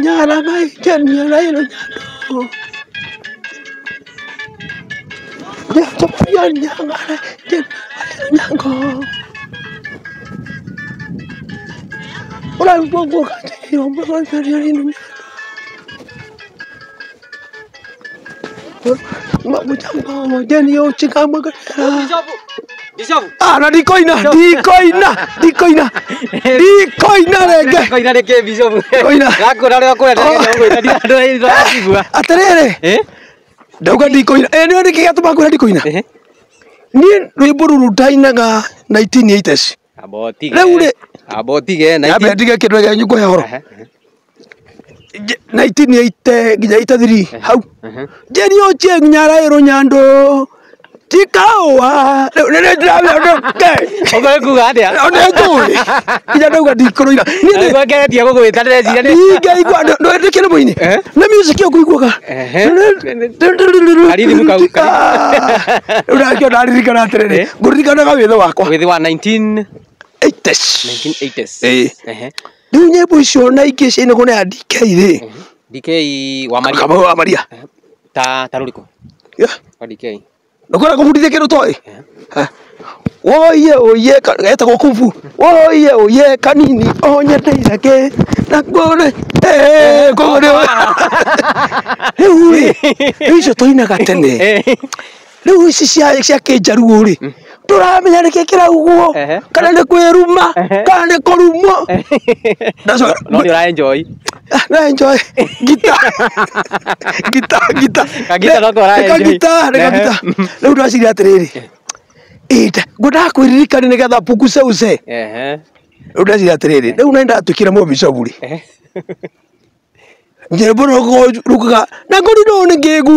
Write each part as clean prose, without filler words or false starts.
nyara ngai jen nyara ilo nyando. Ya chopo nyanga jen nyango. Ora bongo kaje yo bongo nyara ilo nyando. Ma buchambo jen yo chikamba ka. Ah, na ndikoina ndikoina ndikoina renge ndikoina reke bishop koina gakura ria kwenda ngwita ndiraigua atiriri eh ndauga ndikoina eh ni niki gatuma ngwira ndikoina ni rwimbo ruru ndainaga 1980s abo tige riu ri abo tige 19 tige kindu gĩa nyuko ya horo 1980 nginya 83 hau Jane Ochieng Nyarairo Nyando tikawa nä ndä Ũkũrĩ kuga atĩa? nä njå nginya ndauga ndikå Nĩguo ngeretie gũgwĩta ndĩreciria nĩ ningĩigua ndä kä rä Eh? nä music ä kå Ehe. Karithimũ kau, iguaga rä u nakio ndaririkana atä rä rä ngå ririkanaga wä thä wakwa Wĩthĩ wa 19 80s 1980s. Ĩĩ. Ehe. rä u nyämbo icio na ingä ciainagwo nä ya DK rä DK wa Maria. Kamau wa Maria Ta ta rũrĩkũ? Yeah. Wa DK. Nakwenda kũbundithia kĩndũ toĩ woiye oye getagwo kumbu woiye oye kanini onyendeire kĩ na ngũrĩ koguo nĩ rĩu rĩ rĩu icio tũinaga tene rĩu ici cia kĩnjaruo rĩ ndũramenya nĩkĩ kĩraugwo Ehe. kana nĩ kwĩruma kana nĩ kũrumwo Ndacoka- No nĩ ũra enjoy. Ah, na enjoy gita gita gita Kagita no kora Nĩ enjoy. kagita nĩ kagita rĩu ndaciria atĩrĩrĩ ĩta ngwendaga kwĩririkania nĩgetha pukuse use Ehe. rĩu ndaciria atĩrĩrĩ rĩu nĩ ndatuĩkire mũbicobu rĩ Ehe. nyĩmbo rugaga na ngũrirwo nĩ ngĩgu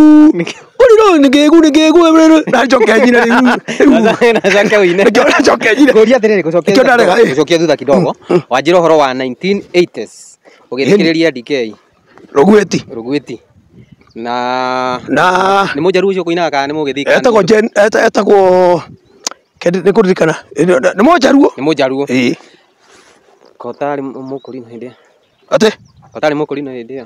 ngũrirwo nĩ ngĩgu nĩ ngĩgu na njoke nyina rĩu Na coke ũine. Nĩkĩo nacoke nyine Ngũria atĩrĩrĩ gũcokia Nĩkĩo ndarega, ĩ. gũcokia thutha kidogo. Wanjĩra ũhoro wa 1980s. Ũgĩthikĩrĩria DK Rũgwĩti Rũgwĩti. Na na nĩ mũnjaruo ũcio ũkũinaga kana nĩ mũgĩthii kana etagwo Jen etagwo nĩ kũririkana nĩ mũnjaruo nĩ mũnjaruo. ĩĩ Kotarĩ mũkũrinũ hĩndĩ ĩyo. atĩ Kotarĩ mũkũrinũ hĩndĩ ĩyo.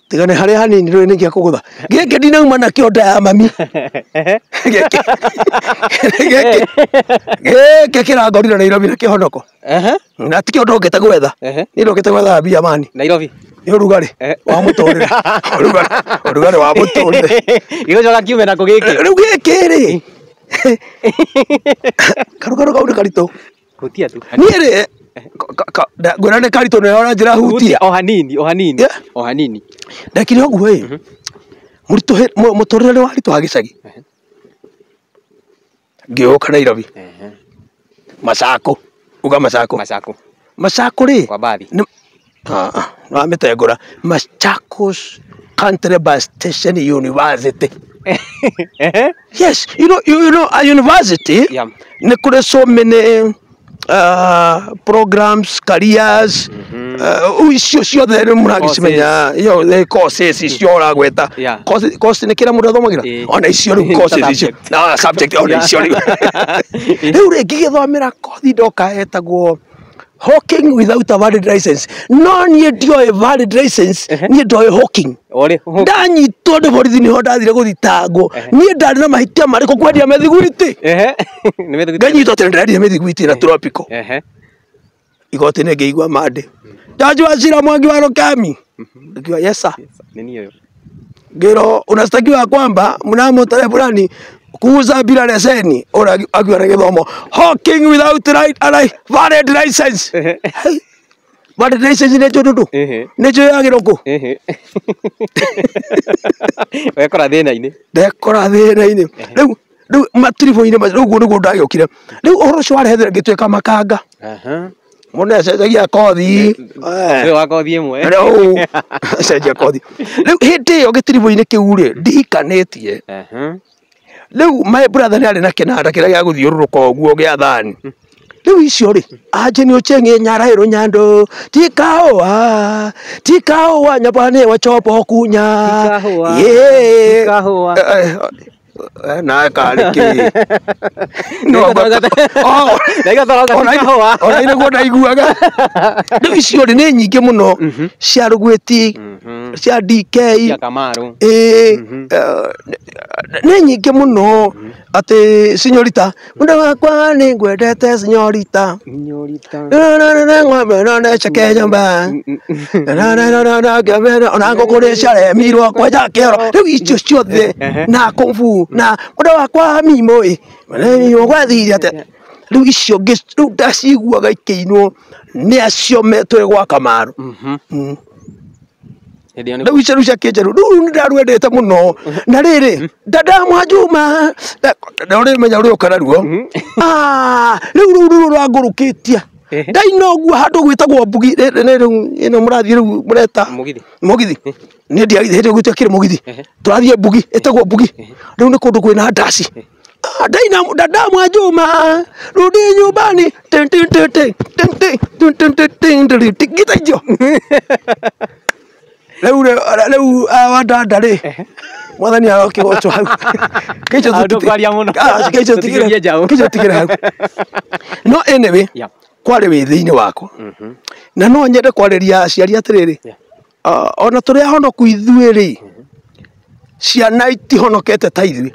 tiga nĩ harĩa hanini rĩ nĩ gĩakũgũtha gĩkĩ ndinauma nakĩo nda ya mami gĩkĩ gĩkĩ gĩkĩ kĩrangorire Nairobi na kĩhonoko Ehe. na tikĩo ndokĩte gwetha Ehe. niĩ ndokĩte gwetha mbia mani Nairobi. nĩ ũrugarĩ Ehe. wa mũtũrĩre ũrugarĩ ũrugarĩ wa mũtũrĩre Gĩgũcoka kiume nakũ gĩkĩ? rĩu gĩkĩ rĩ karugarũ kau nĩ karitũ Hutia tu. niĩ rĩ ngwĩra nĩ karitũ nĩ ũra njĩra hutia O hanini, o hanini. Yeah. O hanini. ndekire ũguo ĩ mũtũrĩre nĩ waritũha gĩcagi ngĩũka Nairobi Ehe. Masako uga Masako Masako. Masako rĩ Kwa bathi. nĩ wamĩtengũra Machakos Country Bus Station University Ehe. yes you know, you know a university Yeah. nĩ kũrĩ so many programs careers icio ciothe nĩ mũragĩcimenya iyo nĩ courses icio ũragweta Yeah. Course nĩ kĩrĩa mũndũ athomagĩra Ĩĩ. ona icio rĩu courses icio Subject. na subject ona icio rĩu rĩu rĩ ngĩgĩthomera kothi ndoka etagwo hawking without a valid license no niĩ ndioĩ valid license niĩ ndoĩ hawking Ore. ndanyitwo nĩ borithi nĩho ndathire gũthitangwo niĩ ndarĩ na mahĩtia marĩkũ kwendia mĩthiguiti Ehe. Nĩ mĩthiguiti. nganyitwo atĩ nĩndĩrendia mĩthiguiti na tropical Ehe. igoti-inĩ ngĩigua mandĩ jaji wa cira Mwangi wa Rukami ngiuga yes sir Nĩ niĩ ũyũ. ngĩrwo unastakiwa kwamba mnamo tarehe fulani kuuza bila leseni ora akiwa na gĩthomo hawking without right and valid license Ehe. Hey, valid license nĩ njũ ndũndũ Ehe. nĩ njũ ya gĩrũkũ Ehe. Wekora thĩna-inĩ. ndekora thĩna-inĩ rĩu rĩu matiribũ-inĩ macio rĩu ũguo nĩguo ndagĩũkire rĩu ũhoro ũcio warehethera ngĩtuĩka makanga Aha. mũndũ acenjagia kothi Ũyũ wa kothi ĩmwe. rĩu cenjia kothi rĩu hĩndĩ ĩyo gĩtiribũ-inĩ kĩu rĩ ndihikanĩtie Aha. rĩu my brother nĩ arĩ na kĩnanda kĩrĩa gĩa gũthiũrũrũka ũguo gĩa thani rĩu icio rĩ Anjeni Ochieng Nyarairo Nyando tikaũa tikaũa nyabane wachopo kunya Tikahũa, Ye. tikahũa. Eh, eh, Nawe karĩ kĩ? No, oh, Ndaiga toroga ona ti kahũa. ona nĩguo ndaiguaga. Rĩu icio rĩ nĩ nyingĩ mũno cia Rũgwĩti, cia DK, Cia Kamaru. ĩĩ, nĩ nyingĩ mũno atĩ sinyorita, mũndũ wakwa nĩ ngwendete sinyorita. Nyorita. Cheke nyũmba ona ngũkũ nĩ ciaremirwo kwenja kĩoro. Rĩu icio ciothe na kungfu na mũndũ wakwa mimo ĩ mimo gwathire atĩa. Rĩu icio rĩu ndaciguaga ikĩinwo nĩ acio twĩ gwa Kamaru. Hĩndĩ ĩyo nĩ Rĩu icio rĩu cia kĩnjerũ rĩu nĩ ndarwendete mũno. Na rĩrĩ dada Mwajuma na ũrĩmenya ũrĩũka naruo. Ah, rĩu rĩu rĩu rwangũrũkĩtie ndaina ũguo handũ gwĩtagwo Mbugi. Rĩu ĩno mũrathiĩ rĩu mũreta Mũgithi. Mũgithi nĩ ndiagithe hĩndĩ ĩyo gũtiakĩrĩ mũgithi, tũrathiĩ Mbugi, ĩtagwo Mbugi. Rĩu nĩ kũndũ kwĩna ndaci. Ah, ndaina dada Mwajuma rudi nyumbani tin tin tin tin tin tin tin tin tin tin tin tin ngita icio. Rĩu rĩu wadada rĩ, mwathani arokĩgocwo hau. Kĩicio Ah, ndũkwaria mũno. Ah, kĩicio tigĩre Tũtigĩrie njaũ. kĩicio tigĩre hau. No anyway, Yeah. kwarĩ wĩthĩ-inĩ wakwa na no nyende kwarĩria aciari atĩrĩrĩ, Yeah. ona tũrĩ ahonoku ithuĩ rĩ, ciana itihonokete ta ithuĩ.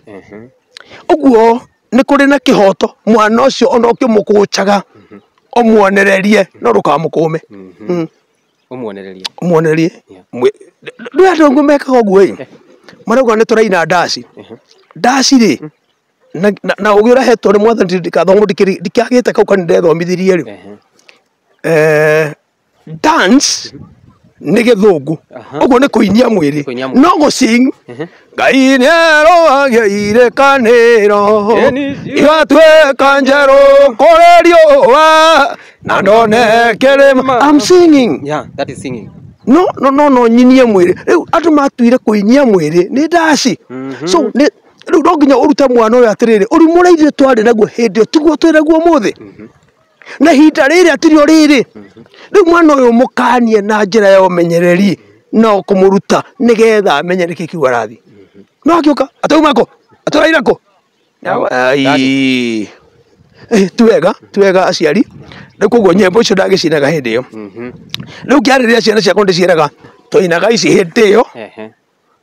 Ũguo nĩ kũrĩ na kĩhoto mwana ũcio ona ũkĩmũkũnjaga ũmuonererie, no ndũkamũkũme. Ũmuonererie. Ũmuonererie. Yeah. Ndũĩ andũ amwe mekaga ũguo ĩ, marauga nĩ tũraina ndaci. Ndaci rĩ, na ũgĩ ũrahetwo nĩ mwathani, ndikathoma ndikĩagĩte kau kanitha ndethomithirie rĩ. Dance nĩ gĩthũngũ. Ũguo nĩ kũinia mwĩrĩ. Kũinia mwĩrĩ. No gũcing Ngai nĩerũagia irĩkanĩro igatuĩka njerũ kũrĩ riũa na ndone kĩrĩma. I'm singing. Yeah, that is singing. No no no no nyinie mwĩrĩ. Rĩu andũ matuire kũinia mwĩrĩ nĩ ndaci. So nĩ rĩu no nginya ũrute mwana ũyũ atĩrĩrĩ, ũrimũ ũrĩa ithuĩ twarĩ naguo hĩndĩ ĩyo tiguo twĩ naguo ũmũthĩ, na ihinda rĩrĩ atirio rĩrĩ. Rĩu mwana ũyũ mũkanie na njĩra ya ũmenyereri no kũmũruta nĩgetha amenye nĩkĩ kiu arathiĩ. No akĩũka atauma kũ atũraira kũ. Ai. Ti wega, ti wega aciari. Rĩu koguo nyĩmbo icio ndagĩcinaga hĩndĩ ĩyo. Rĩu ngĩarĩria ciana ciakwa ndĩciĩraga twainaga ici hĩndĩ ĩyo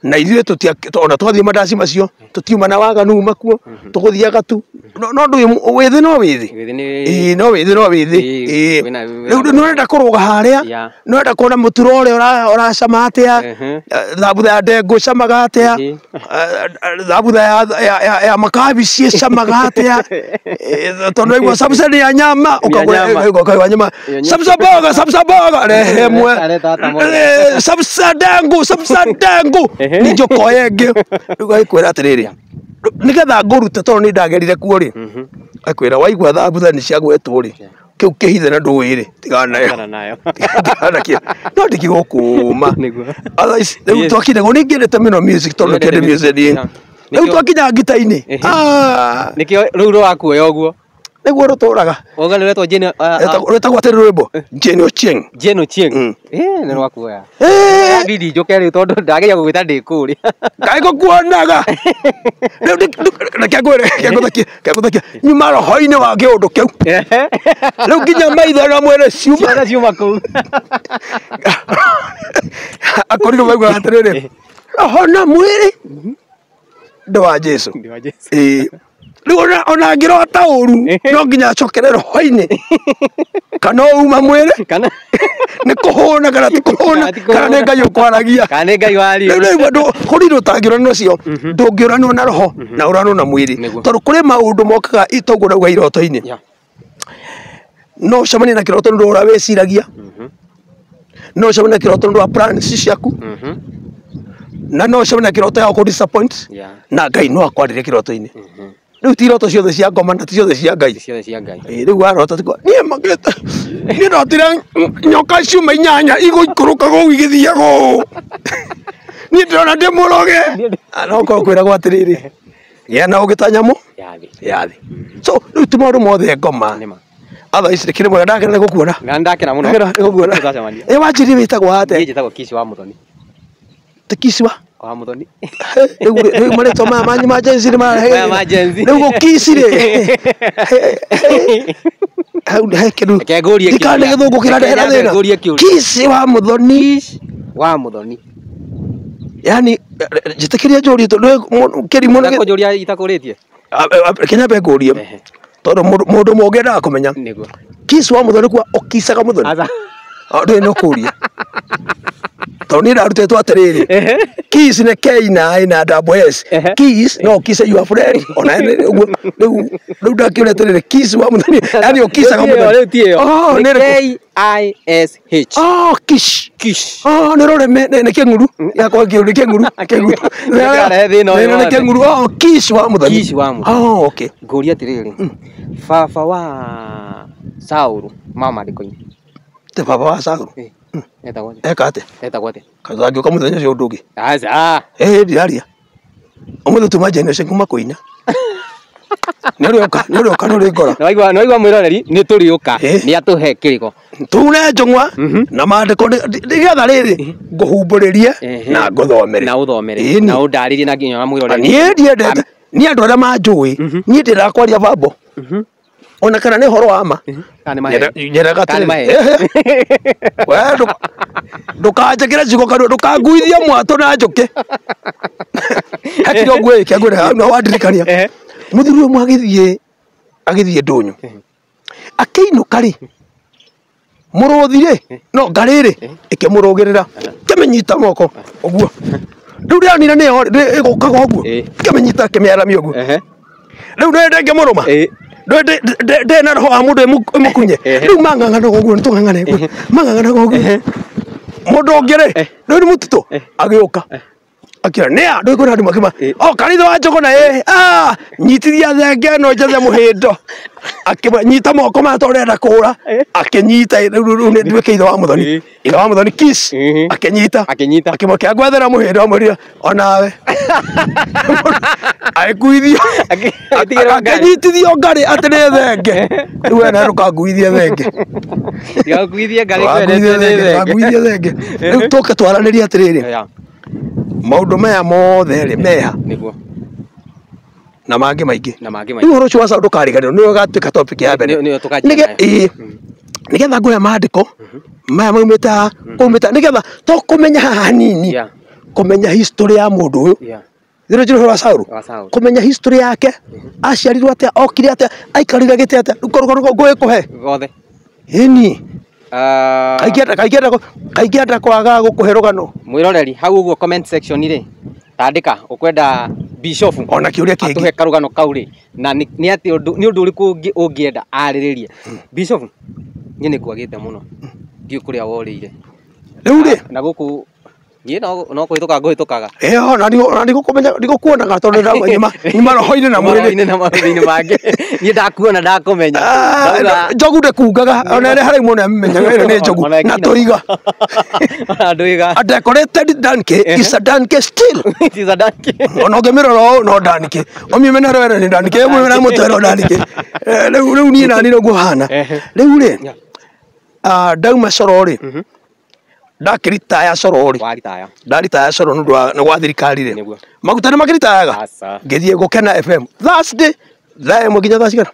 na ithuĩ ona twathiĩ mandaci macio tũtiuma na waganu makuo, tũgũthiaga tu. No ndũĩ wĩthĩ no wĩthĩ. Wĩthĩ nĩ Ĩĩ, no wĩthĩ no wĩthĩ. Ĩĩ, Ĩĩ. wĩna Rĩu nĩ ũrenda kũrũga harĩa, Yeah. nĩ ũrenda kuona mũturo ũrĩa ũracama atĩa, thambutha ya ndengũ ĩcamaga atĩa, thambutha ya makabici ĩcamaga atĩa. Tondũ waigua sambusa nĩ ya nyama, ũkagũra nyama. ũkagũra nyama. Ya nyama. Sambusa boga, sambusa boga, rehe mwe. Areta hata moja. Sambusa ndengu, sambusa ndengu. Ningĩ ũkoya ĩngĩ. Rĩu agĩkwĩra atĩrĩrĩ, nĩgetha ngũrute tondũ nĩ ndagerire kuo rĩ, akwĩra waigua thambutha nĩ ciagwetwo rĩ, kĩu kĩhithe na ndũĩ rĩ, tigana nayo. Tigana nayo. Tigana nakĩo. No ndikigũkũma. Nĩguo. Otherwise, rĩu Yes. twakinya nĩ ngĩendete mũno music tondũ Nĩwendete kĩende music. music niĩ. Yeah. Rĩu Nĩkĩo- twakinya ngita-inĩ, ah, Nĩkĩo rĩu rũrakuoya ũguo. nĩguo rũtũraga. Wauga nĩ rwetwo Jane Rwĩtagwo atĩrĩ rwĩmbo Jane Ochieng. Jane Ochieng. Nĩ rwakuoya. Bidi njoke rĩu tondũ ndageria gũgwĩta ndĩ kũrĩa. Kaĩ ngũkuonaga. Rĩu reke ngwĩre, reke ngũthekie, reke ngũthekie. Nyuma roho-inĩ wa kĩũndũ kĩu. Rĩu nginya maitho na mwĩrĩ ciuma. Ciothe ciuma kũu. Akorirwo maugaga atĩrĩrĩ, roho na mwĩrĩ ndĩ wa Jesũ. Ndĩ wa Jesũ. Ĩĩ. Rĩu ona angĩrota ũru no nginya acokere roho-inĩ kana uma mwĩrĩ Kana nĩ kũhũna kana ti kũhũna Kana ti kũhũna. kana nĩ Ngai ũkwaragia. Kana nĩ Ngai waria. Rĩu rĩu andũ kũrĩ ũtangĩũranwo nacio, ndũngĩũranwo na roho na ũranwo na mwĩrĩ Nĩguo. tondũ kũrĩ maũndũ mokaga toguo rauga iroto-inĩ. Yeah. No ũcemanie na kĩroto nĩ ũndũ ũrĩa wĩciragia, no ũcemanie na kĩroto nĩ ũndũ wa plans ciaku, na no ũcemanie na kĩroto ya gũkũ disappoint Yeah. na Ngai no akwarĩrie kĩroto-inĩ. Rĩu ti iroto ciothe cia ngoma na ti ciothe cia Ngai. Ti ciothe cia Ngai. Ĩĩ, rĩu warota ti niĩ makĩte niĩ ndotire nyoka ciuma inyanya igũikũrũka kũu igĩthiaga ũũ, niĩ ndĩrona ndĩ mũroge. No korwo kwĩragwo atĩrĩrĩ, gĩa na ũgĩ ta nyamũ Ya thĩ. ya thĩ. So rĩu ti maũndũ mothe ngoma. Nĩma. Otherwise rĩkĩrĩ mwega, ndakena nĩ gũkuona. Na ndakena mũno. Ndakena nĩ gũkuona. Tũtacemania. Ĩ wanjĩrire wĩtagwo Niĩ atĩa? njĩtagwo Kishi wa Mũthoni. Ti Kishi wa? Wa Muthoni. Rĩu marĩtwa maya manyu ma Gen Z nĩ marahe. Maya ma Gen Z. Rĩu gũkici rĩ. Hau he kĩndũ. Reke ngũrie Ndikana kĩũria. gĩthũngũ kĩrandehera Reke nyambe thĩna. ngũrie kĩũria. Kici wa Muthoni. Kish wa Muthoni. Yani njĩtĩkĩria njũrie tondũ kĩrimũ nĩ Ndakũnjũria itakũrĩtie. Reke nyambe ngũrie. Ehe. Tondũ mũndũ mũngĩ endaga kũmenya. Nĩguo. Kici wa Muthoni kuga ũkicaga Muthoni. Aca. Ndũrĩ na ũkũria. Tondũ niĩ ndarutĩtwo atĩrĩrĩ. Kiss nĩ K na I na double S. Ehe. Kiss no kiss your friend. Ona rĩu rĩu ndakĩũria atĩrĩrĩ kiss wa Muthoni. Yani ũkicaga Muthoni. Rĩu ti ĩyo. Oh, Nĩ nĩ ĩrĩkũ? K I S H. Oh, kish. Kish. Oh, nĩ rũrĩmĩ nĩ kĩng'uru. Yakwa nĩ kĩng'uru. Kĩng'uru. Nĩkĩrarehe thĩna ũyũ Nĩ wothe. kĩng'uru. Oh, kiss wa Muthoni. Kish wa Muthoni. Oh, okay. Ngũria atĩrĩrĩ. Baba wa Saũlũ ma maandĩko-inĩ. Te baba wa Saũlũ. Etagwo atĩa? Eka atĩa? Etagwo atĩa? Kangĩũka mũthenya ũcio ũndũ ũngĩ. Aca. Ĩĩ ndiraria. Ũmũthĩ tuma generation kuma kũina. Nĩ ũrĩũka, nĩ ũrĩũka, nĩ ũrĩngora. Nĩ waigua mwĩroreri nĩ tũrĩũka nĩ atũhe kĩrĩko. Tune njũng'wa na maandĩko nĩgetha rĩrĩ ngũhumbũrĩrie na ngũthomere. Na ũthomere. Na ũndarĩrie na nginya mwĩroreri. Niĩ ndiendete. Niĩ andũ arĩa manjũĩ, niĩ ndĩraga kwaria bambo. Ona kana nĩ ũhoro wa ma. Kana nĩ maheni. Nyendaga Kana nĩ maheni. We ndũkanjĩkĩre ciugo kanua, ndũkanguithie mwatũ na njũke. He kĩrĩa ngwĩke ngwĩre hau no wandirikania. Mũthuri ũmwe agĩthiĩ ndũnyũ. Akĩinũka rĩ, mũrũthi rĩ, no ngarĩ rĩ, ĩkĩmũrũgĩrĩra, kĩmĩnyita moko ũguo. Rĩu rĩonire nĩyo ĩgũkaga ũguo, kĩmĩnyita kĩmĩaramia ũguo. Rĩu nĩ ndĩngĩmũrũma. Ndĩ na roho wa mũndũ ĩmũkunye. Rĩu mang'ang'anaga ũguo, nĩtũng'ang'ane ũguo. Mang'ang'anaga ũguo. Mũndũ ũngĩ rĩ, rĩu nĩ mũtitũ, agĩũka. Akĩra, nĩa, ndũĩ kwĩna andũ makĩma. O, kanitha wa Njũgũna, ĩ, ah, nyitithia thenge ĩno njethe mũhĩndo. Akĩnyita moko maya tondũ ũrenda kũũra. Akĩnyita, rĩu nĩ nduĩke ithe wa Muthoni. Ithe wa Muthoni, kiss. Akĩnyita. Akĩnyita. Akĩmũkĩa ngwethera mũhĩndo, amwĩrire, onawe. Agĩkuithio. Akĩnyitithio ngarĩ atĩ nĩ thenge. Rĩu we nawe ndũkanguithie thenge. Ndũkanguithie ngarĩ kwendete nĩ thenge. Ndũkanguithie thenge. Rĩu tũke twaranĩrie atĩrĩrĩ. Maũndũ maya mothe rĩ meha. Nĩguo. Na mangĩ maingĩ. Na mangĩ maingĩ. Rĩu ũhoro ũcio wa Saũlũ ndũkariganĩrwo, nĩwe ũgatuĩka topic ya mbere. Nĩyo tũkanjia nayo. Nĩgetha ngũhe maandĩko maya maumĩte haha, maumĩte nĩgetha to kũmenya haha hanini, kũmenya history ya mũndũ ũyũ. Thĩna njĩra ũhoro wa Saũlũ. Kũmenya history yake, aciarirwo atĩa, okire atĩa, aikarire gĩtĩ atĩa, rũgano ngũgĩkũhe. Gothe. Ĩni. Kaingĩ enda kwaga gũkũhe rũgano. Mwĩroreri, hau ũguo comment section rĩ, tandĩka ũkwenda Bishop ona kĩũria kĩngĩ atũhe karũgano kau rĩ, na nĩ atĩ nĩ ũndũ ũrĩkũ ũngĩenda arĩrĩrie. Bishop, niĩ nĩ ngwagĩte mũno, ndiũĩ kũrĩa worĩire. Rĩu rĩ, na gũkũ niĩ no kũhĩtũka ngũhĩtũkaga. Ĩyo, na ndigũkũmenya, ndigũkuonaga tondũ nyuma roho-inĩ na mwĩrĩ. Roho-inĩ na maũndũ-inĩ mangĩ. Niĩ ndakuona ndakũmenya. Njogu ndĩkungaga, ona ĩrĩa harĩ mũndũ amenyaga ĩno nĩ njogu na tũiga. Ona ndũiga. A decorated donkey is a donkey still. It is a donkey. Ona ũngĩmĩrora ũũ no donkey. Ũmĩmene rwere nĩ donkey, ũmĩmene mũtwe no donkey. Rĩu niĩ nani nĩguo hana. Rĩu rĩ, ndauma coro rĩ, ndakĩritaya coro rĩ. Waritaya. Ndaritaya coro nĩ ũndũ wa nĩ gwa thirikari rĩ. Maguta nĩ makĩritayaga. Ngĩthiĩ Gũkena FM. Thursday thaa 1 nginya thaa cigana?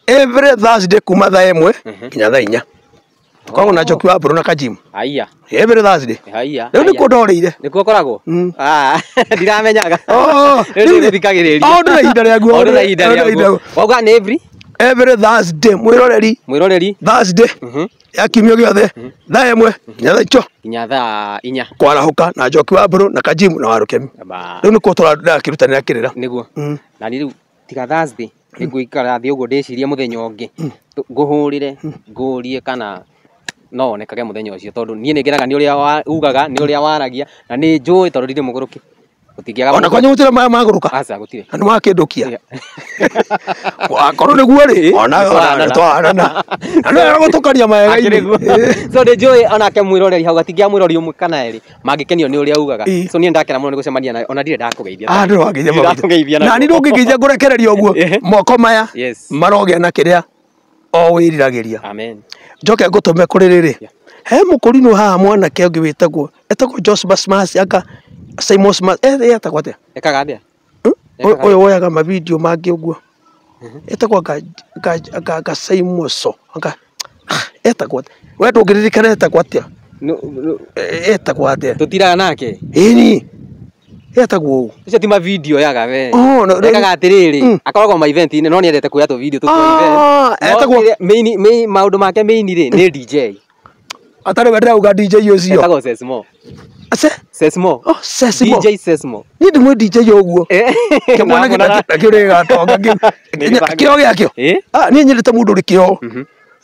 Every Thursday kuma thaa 1 nginya thaa 4. Tũkoragwo na Njoki wa Mbũrũ na Kajimu. Haiya. Every Thursday. Haiya. Rĩu nĩkuo ndorĩire. Nĩkuo ũkoragwo? Ndiramenyaga. Rĩu ndĩthikagĩrĩria. O ndũrĩ ihinda rĩaguo. O ndũrĩ ihinda rĩaguo. Wauga nĩ every? Every Thursday mwĩroreri. Mwĩroreri. Thursday. Ya kiumia gĩothe thaa 1 nginya thaa icho. Nginya thaa 4. Kwarahũka na Njoki wa Mbũrũ na Kajimu na Warũkemi. Rĩu nĩkuo ndakĩrutanĩra kĩrĩra. Nĩguo. Na niĩ rĩu tiga Thursday nĩngũikara thĩ ũguo ndĩcirie mũthenya ũngĩ ngũhũrĩre ngũrie kana no onekage mũthenya ũcio tondũ niĩ nĩngenaga nĩ ũrĩa ugaga nĩ ũrĩa waragia na nĩ njũĩ tondũ ndirĩ mũgũrũki. Gũtingĩaga. Ona kwanyu gũtirĩ maya magũrũka. Aca gũtirĩ. Na nĩwakĩndũkia. Akorwo nĩguo rĩ, ona nĩtwahanana. Na nĩwega gũtũkania maega-inĩ. So nĩ njũĩ onake mwĩroreri hau gatingĩaga mwĩroreri ũmwe kana erĩ mangĩkenio nĩ ũrĩa ugaga. So niĩ ndakena mũno nĩ gũcemania nawe ona ndirĩ ndakũgeithia. Ah, ndũrĩ wangeithia. Na niĩ ndũngĩngeithia ngũrekereria ũguo. Moko maya marogĩa na kĩrĩa o wĩriragĩria. Amen. Njoke ngũtũme kũrĩ rĩrĩ. He mũkũrinũ haha mwanake ũngĩ wĩtagwo etagwo Joseph Masi aka Simon Smart etagwo atĩa? Ekaga atĩa? Ũyũ woyaga mavideo mangĩ ũguo etagwo anga Simoso anga etagwo atĩa? We ndũngĩririkana etagwo atĩa? Etagwo atĩa? Tũtiraga nake. Ĩni etagwo ũũ. Ũcio ti mavideo yaga we. Oh, no, Ekaga atĩrĩrĩ, akoragwo ma event-inĩ no nĩendete kuoya tũ video tũ twa event. Etagwo Main maũndũ make main rĩ nĩ DJ. Atarĩ we ndĩrauga DJ ũcio. Etagwo Sesmo. Ase? Sesmo. Oh, Sesmo. DJ Sesmo. Niĩ ndimwĩ DJ ũguo. Kĩmwana kĩu gĩgatonga kĩu. Kĩo gĩakĩo. Niĩ nyendete mũndũ ũrĩ kĩo.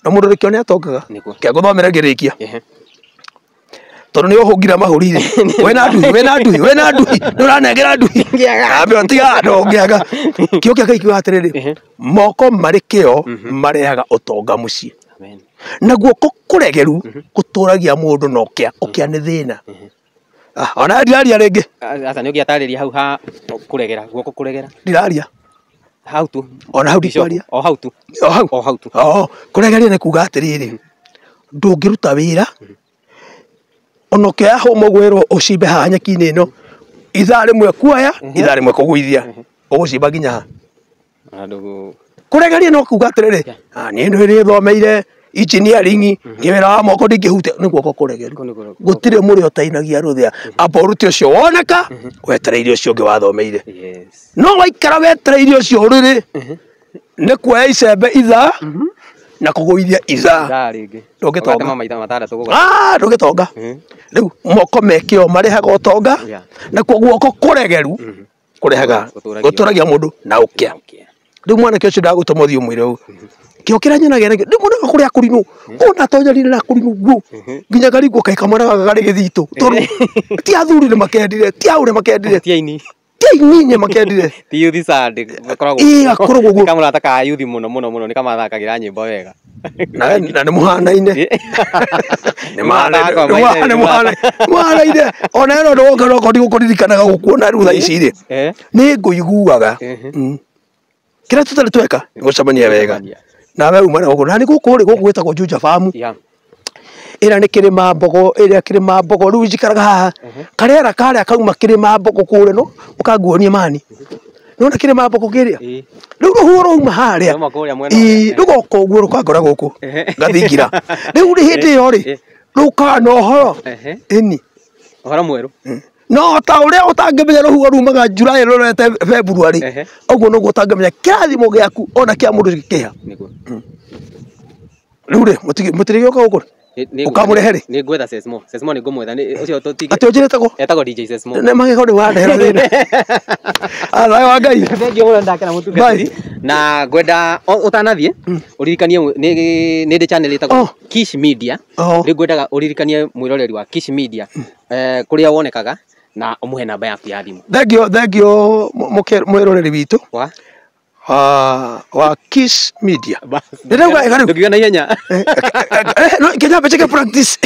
Na mũndũ ũrĩ kĩo nĩ atongaga. Kĩa gũthomera ngĩrĩkia. Tondũ nĩ ũhũngira mahũri rĩ. Wĩna nduhi, wĩna nduhi, wĩna nduhi. Nĩ ũranengera nduhi. Ambe ũtiga ndũngĩaga. Kĩo kĩa Ngai kiugaga atĩrĩrĩ, moko marĩ kĩo marehaga ũtonga mũciĩ. Na guoko kũregeru gũtũragia mũndũ na ũkĩa. Ũkĩa nĩ thĩna. Ona ndiraria rĩngĩ. Aca nĩ ũngĩatarĩria hau ha kũregera, guoko kũregera. Ndiraria. Hau tu. Ona hau ndikwaria. O hau tu. O hau. O hau tu. Oh, kũregeria nĩ kuga atĩrĩrĩ, ndũngĩruta wĩra ona ũkĩoya hũma ũgwĩrwo ũcimbe haha nyeki-inĩ ĩno, ithaa rĩmwe kuoya, ithaa rĩmwe kũgũithia. Ũgũcimba nginya ha? Kũregeria no kuga atĩrĩrĩ, niĩ nĩ thomeire engineering, niĩ wĩra wa moko ndingĩhutia, nĩ guoko kũregeru. Gũtirĩ mũrĩ ũtainagia rũthĩa. Amba ũrute ũcio woneka, wetereire ũcio ũngĩ wathomeire. No waikara wetereire ũcio ũrĩrĩ, nĩ kuoya icembe ithaa na kũgũithia ithaa. Ndũngĩtonga. Ndũngĩtonga. Rĩu moko me kĩo marehaga ũtonga, nakuo guoko kũregeru kũrehaga gũtũragia mũndũ na ũkĩa. Rĩu mwanake ũcio ndagũtũma ũthiĩ ũmwĩre ũũ. Kĩo kĩrĩa nyonaga nakĩo, ndĩmuonaga kũrĩa kũrinũ, ona atonyerire na kũrinũ guo, nginya ngaringwo kaĩ kamwana gaka karĩ gĩthitũ, tondũ ti athuri nĩ makendire, ti aũrĩ makendire, Ti aini. Ti aini nĩ makendire. Ti youth Sunday, gakoragwo. Ĩĩ, gakoragwo ũguo. Nĩ kamũrata ka youth mũno mũno mũno, nĩ kamathakagĩra nyĩmbo wega. Na nĩ mũhanaine. Nĩ mũhanaine. Ona ĩno ndũgoka no ndigũkũririkanaga gũkuona rĩu thaa ici rĩ. Nĩ ngũiguaga. Kĩrĩa tũtarĩ tweka nĩ gũcemania wega. Nawe uma na gũkũ. Na nĩ gũkũ rĩ, gũkũ gwĩtagwo Juja Farm. Ĩrĩa nĩ kĩrĩma mbogo, ĩrĩa kĩrĩma mbogo, rĩu njikaraga haha. Karĩera karĩa kauma kĩrĩma mbogo kũrĩa no, ũkanguonie mani. Nĩwona kĩrĩma mbogo kĩrĩa? Rĩu rũhuho rwauma harĩa. Rũgoka ũguo rũkangora gũkũ. Ngathingira. Rĩu rĩ hĩndĩ ĩyo rĩ, rũkaga na ũhoro. Ĩni. Ũhoro mwerũ. No ta ũrĩa ũtangĩmenya rũhuho rumaga July rũrorete February, ũguo noguo ũtangĩmenya kĩrathimo gĩaku ona kĩa mũndũ gĩkĩha. Rĩu rĩ, mũtirĩgĩũka gũkũ? Ũkamũrehe rĩ? Nĩ ngwetha Sesmo. Sesmo nĩ ngũmwetha. Ũcio tũtige. Atĩ ũnjĩrĩtagwo? Etagwo DJ Sesmo. Nĩ magego nĩ wandehera thĩna. Thayũ wa Ngai. Thengiũ mũno ndakena mũtungatĩri. Na ngwenda ũtanathiĩ ũririkanie nĩ ndĩ channel ĩtagwo Kish Media. Rĩu ngwendaga ũririkanie mwĩroreri wa Kish Media kũrĩa wonekaga na ũmũhe namba yaku ya thimũ. Thengiũ, thengiũ mwĩroreri witũ. Wa Kish Media. Ndĩrauga wega rĩu. Ndũngiuga na ihenya. No nginya njĩke practice.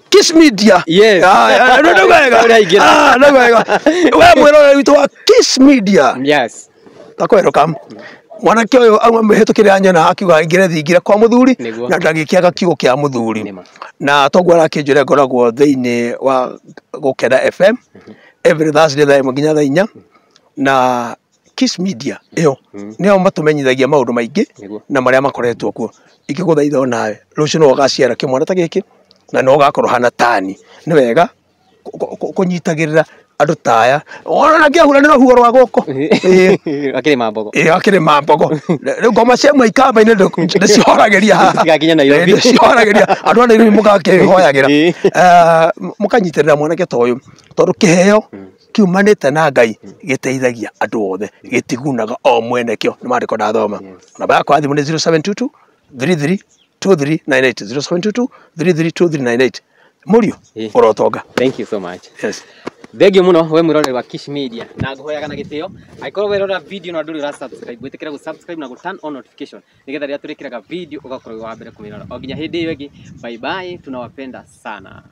Kish Media. Yes. Ndĩrauga wega. Ndĩrauga wega. We mwĩroreri witũ wa Kish Media. Yes. Takwĩrwo mwanake ũyũ auma mĩhĩtũkĩre ya nyona akiuga aingĩre thingira kwa mũthuri na ndagĩkĩaga kiugo kĩa mũthuri. Na toguo arakĩnjĩra ngoragwo thĩinĩ wa Gũkena FM every Thursday thaa 1 nginya thaa 4 na Kish Media ĩyo nĩo matũmenyithagia maũndũ maingĩ na marĩa makoretwo kuo. Ingĩgũthaitha onawe rũciũ no ũgaciara kĩmwana ta gĩkĩ na no ũgakorwo hana tani. Nĩ wega kũnyitagĩrĩra andũ ta aya. Ona ngĩahura nĩ rũhuho rwa gũkũ. Akĩrĩma mbogo. Akĩrĩma mbogo. Rĩu ngoma cia Mũikamba-inĩ ndĩcihoragĩria haha. Cigakinya Nairobi. Ndĩcihoragĩria. Andũ a Nairobi mũgakĩhoyagĩra. Mũkanyitĩrĩra mwanake ta ũyũ tondũ kĩheo kiumanĩte na Ngai gĩteithagia andũ othe, gĩtigunaga o mwene kĩo. Nĩ maandĩko ndathoma. Namba yakwa ya thimũ nĩ 0722 33 2398 0722 33 2398. Mũriũ, ũrotonga. Thank you so much. Yes. Thengiũ mũno we mwĩroreri wa Kish Media na ngũhoyaga na gĩtĩo angĩkorwo werora video na ndũrĩ ũra subscribe wĩtĩkĩre gũ subscribe na gũ turn on notification nĩgetha rĩrĩa tũrĩkĩraga video ũgakorwo wĩ wa mbere kũmĩrora. O nginya hĩndĩ ĩyo ĩngĩ, bye bye, tunawapenda sana.